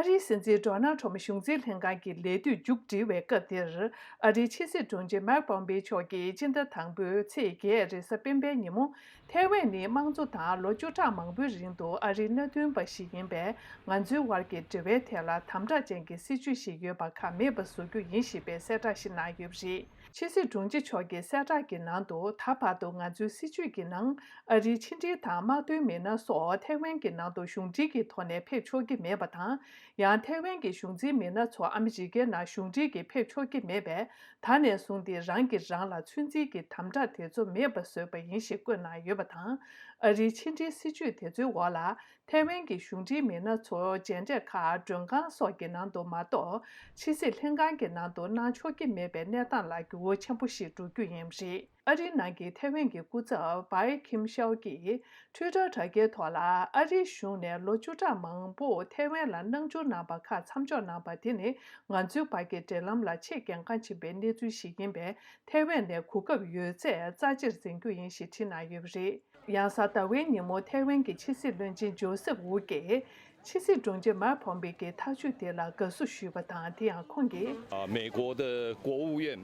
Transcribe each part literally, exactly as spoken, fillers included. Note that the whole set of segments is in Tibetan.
ཨ་རིའི་སྲིད་འཛིན་ཌོ་ནལ་ཊམ་གཞུང་འཛིན་ལྷན་ཁང་གི་ལས་དུས་མཇུག་སྒྲིལ་བའི་སྐབས་འདིར། ཨ་རིའི་ཕྱི་སྲིད་དྲུང་ཆེ་མཱིག་པོམ་པེ་མཆོག་གིས་སྤྱི་ཟླ་དང་པོའི་ཚེས་བརྒྱད་རེས་གཟའ་སྤེན་པའི་ཉིན་མོ། ཐའེ་ཝན་ནི་དམངས་གཙོ་དང་ལོ་བཅུ་ཕྲག་མང་པོའི་རིང་དུ་ཨ་རིའི་མནའ་མཐུན་པ་ཞིག་ཡིན་པས། ང་ཚོའི་དབར་གྱི་འབྲེལ་བའི་ཐད་ལ་དམ་དྲག་ཅན་གྱི་སྲིད་བྱུས་ཤིག་ཡོད་པ་ཁག་མེད་པ་བཟོ་རྒྱུ་ཡིན་ཞེས་པའི་གསལ་བསྒྲགས་ཤིག་གནང་ཡོད་པ་རེད། ཕྱི་སྲིད་དྲུང་ཆེ་མཆོག་གིས་གསལ་བསྒྲགས་ཀྱི་ནང་དུ། ད་བར་དུ་ང་ཚོའི་སྲིད་བྱུས་ཀྱི་ནང་། ཨ་རིའི་ཕྱི་འབྲེལ་དང་དམག་དོན་མི་སྣ་སོགས་ཐའེ་ཝན་གྱི་ནང་དུ་གཞུང་འབྲེལ་གྱི་ཐོག་ནས་ཕེབས་ཆོག་གི་མེད་པ་དང་། ཡང་ཐའེ་ཝན་གྱི་གཞུང་འཛིན་མི་སྣ་ཚོ་ཨ་མི་རི་ཀའི་ནང་གཞུང་འབྲེལ་གྱིས་ཕེབས་ཆོག་གི་མེད་པས། ད་ནས་བཟུང་སྟེ་རང་གིས་རང་ལ་ཚོད་འཛིན་གྱི་དམ་དྲག་དེ་ཚོ་མེད་པ་བཟོས་པ་ཡིན་ཞེས་བཀོད་གནང་ཡོད་པ་དང་། ཨ་རིའི་ཕྱི་འབྲེལ་སྲིད་བྱུས་དེ་ཚོའི་འོག་ལ། ཐའེ་ཝན་གྱི་གཞུང་འབྲེལ་མི་སྣ་ཚོ་མཇལ་འཕྲད་ཁག་མགྲོན་ཁང་སོགས་ཀྱི་ནང་དུ་མ་གཏོགས། ཕྱི་སྲིད་ལྷན་ཁང་གི་ནང་དུ་གནང་ཆོག་གི་མེད་པའི་གནས་སྟངས་ལ་འགྱུར་བ་ཆེན་པོ་ཞིག་འགྲོ་རྒྱུ་ཡིན་པ་རེད། ཨ་རིའི་ནང་གི་ཐའེ་ཝན་གྱི་སྐུ་ཚབ་བའི་ཁིམ་ཤའོ་གིས་ཊུའི་ཊར་དྲ་རྒྱའི་ཐོག་ལ། ཨ་རིའི་གཞུང་ནས་ལོ་བཅུ་ཕྲག་མང་པོ་ཐའེ་ཝན་ལ་གནང་འབྱོར་གནང་པ་ཁག་མཚམས་འཇོག་གནང་པ་དེ་ནི། ང་ཚོའི་བར་གྱི་འབྲེལ་ལམ་ལ་ཆེས་གལ་འགངས་ཆེན་པོའི་གནས་ཚུལ་ཞིག་ཡིན་པས། ཐའེ་ཝན་ནས་གོ་སྐབས་ཡོད་ཚད་རྩ་ཆེར་འཛིན་རྒྱུ་ཡིན་ཞེས་བྲིས་གནང་ཡོད་པ་རེད། ཡང་གཟའ་ཟླ་བའི་ཉིན་མོ་ཐའེ་ཝན་གྱི་ཕྱི་སྲིད་བློན་ཆེན་ཇོ་སེབ་ཝུ་གིས། ཕྱི་སྲིད་དྲུང་ཆེ་མཱིག་པོམ་པེ་གྱི་ཐག་གཅོད་དེ་ལ་དགའ་བསུ་ཞུས་པ་དང་། དེ་ཡང་ཁོང་གིས། 啊，美国的国务院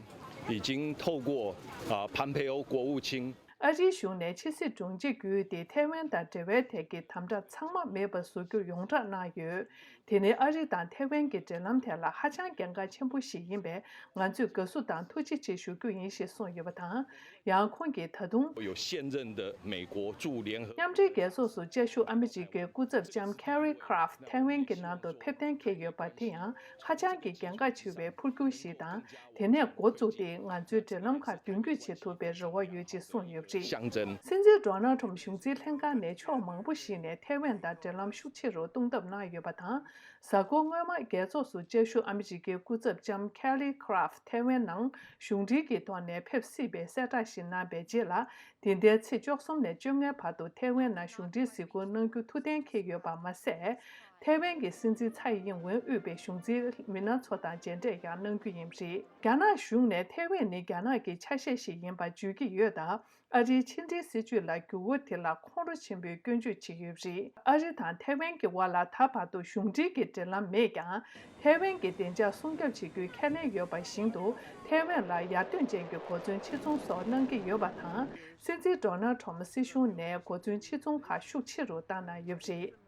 已经透过啊潘佩欧国务卿 ཨ་རིའི་གཞུང་ནས་ཕྱི་སྲིད་དྲུང་ཆེ་བརྒྱུད་དེ་ཐའེ་ཝན་དང་འབྲེལ་བའི་ཐད་ཀྱི་དམ་དྲག་ཚང་མ་མེད་པ་བཟོ་རྒྱུར་ཡོངས་གྲགས་གནང་ཡོད། དེ་ནི་ཨ་རི་དང་ཐའེ་ཝན་གྱི་འབྲེལ་ལམ་ཐད་ལ་ཧ་ཅང་གལ་འགངས་ཆེན་པོ་ཞིག་ཡིན་པས། ང་ཚོས་དགའ་བསུ་དང་ཐུགས་རྗེ་ཆེ་ཞུ་རྒྱུ་ཡིན་ཞེས་གསུངས་ཡོད་པ་དང་། ཡང་ཁོང་གིས་ད་དུང་། 有现任的美国驻联合 མཉམ་འབྲེལ་རྒྱལ་ཚོགས་སུ་བཅའ་བཞུགས་ཨ་མི་རི་ཀའི་སྐུ་ཚབ་ལྕམ་Kelly Craft་ཐའེ་ཝན་གྱི་ནང་དུ་ཕེབས་གཏན་འཁེལ་ཡོད་པ་དེ་ཡང་ཧ་ཅང་གི་གལ་འགངས་ཆེ་བའི་འཕོ་འགྱུར་ཞིག་དང་། དེ་ནས་འགོ་བཙུགས་ཏེ་ང་ཚོའི་འབྲེལ་ལམ་ཁག་མདུན་སྐྱོད་བྱེད་ཐུབ་པའི་རེ་བ་ཡོད་ཅེས་གསུངས་ཡོད་པ་རེད། 象征。 སྲིད་འཛིན་ཌོ་ནལ་ཊམ་གཞུང་འཛིན་ལྷན་ཁང་ནས་ཕྱོགས་མང་པོ་ཞིག་ནས་ཐའེ་ཝན་དང་འབྲེལ་ལམ་ཤུགས་ཆེ་རུ་གཏོང་ཐབས་གནང་ཡོད་པ་དང་། གཟའ་འཁོར་སྔོན་མ་རྒྱལ་ཚོགས་སུ་བཅའ་བཞུགས་ཨ་མི་རི་ཀའི་སྐུ་ཚབ་ལྕམ་Kelly Craft་ཐའེ་ཝན་ནང་གཞུང་འབྲེལ་གྱི་ཐོག་ནས་ཕེབས་སྲིད་པའི་གསལ་བསྒྲགས་ཤིག་གནང་པའི་རྗེས་ལ། དེ་ཟླའི་ཚེས་བཅུ་གསུམ་ནས་བཅོ་ལྔའི་བར་དུ་ཐའེ་ཝན་ནང་གཞུང་འབྲེལ་གཟིགས་སྐོར་གནང་རྒྱུ་ཐུགས་གཏན་འཁེལ་ཡོད་པ་མ་ཟད། ཐའེ་ཝན་གྱི་སྲིད་འཛིན་ཚའེ་ཡིན་ཝེན་དབུས་པའི་གཞུང་འཛིན་མི་སྣ་ཚོ་དང་མཇལ་འཕྲད་ཡང་གནང་རྒྱུ་ཡིན་པ་རེད། རྒྱ་ནག་གཞུང་ནས་ཐའེ་ཝན་ནི་རྒྱ་ནག་གི་ཆ་ཤས་ཤིག་ཡིན་པ་བརྗོད་ཀྱི་ཡོད་སྟབས། ཨ་རིའི་ཕྱི་འབྲེལ་སྲིད་བྱུས་ལ་འགྱུར་བ་དེ་ལ་ཁོང་ཁྲོ་ཆེན་པོས་སྐྱོན་བརྗོད་བྱེད་ཀྱི་ཡོད་པ་རེད། ཨ་རི་དང་ཐའེ་ཝན་གྱི་དབར་ལ་ད་བར་དུ་གཞུང་འབྲེལ་གྱི་འབྲེལ་ལམ་མེད་ཀྱང་། ཐའེ་ཝན་གྱི་བདེ་འཇགས་སྲུང་སྐྱོབ་བྱེད་རྒྱུའི་ཁས་ལེན་ཡོད་པ་བཞིན་དུ། ཐའེ་ཝན་ལ་ཡར་ཐོན་ཅན་གྱི་གོ་མཚོན་ཆེད་ཚོང་སོགས་གནང་གི་ཡོད་པ་དང་། སྲིད་འཛིན་ཌོ་ནལ་ཊམ་སྲིད་གཞུང་ནས་གོ་མཚོན་ཆེད་ཚོང་ཁག་ཤུགས་ཆེ་རུ་བཏང་གནང་ཡོད་པ་རེད།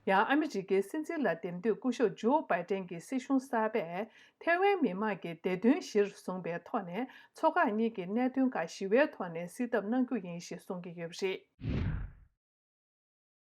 ཡང་ཨ་མི་རི་ཀའི་སྲིད་འཛིན་ལ་འདེམས་ཐོན་སྐུ་ཞབས་ཇོ་བྷའི་ཏན་གྱི་སྲིད་གཞུང་གསར་པས། ཐའེ་ཝན་མི་དམངས་ཀྱི་བདེ་དོན་གཞིར་བཟུང་པའི་ཐོག་ནས། མཚོ་འགག་གཉིས་ཀྱི་གནད་དོན་ཁག་ཞི་བའི་ཐོག་ནས་སེལ་ཐབས་གནང་རྒྱུ་ཡིན་ཞེས་གསུང་གི་ཡོད་པ་རེད།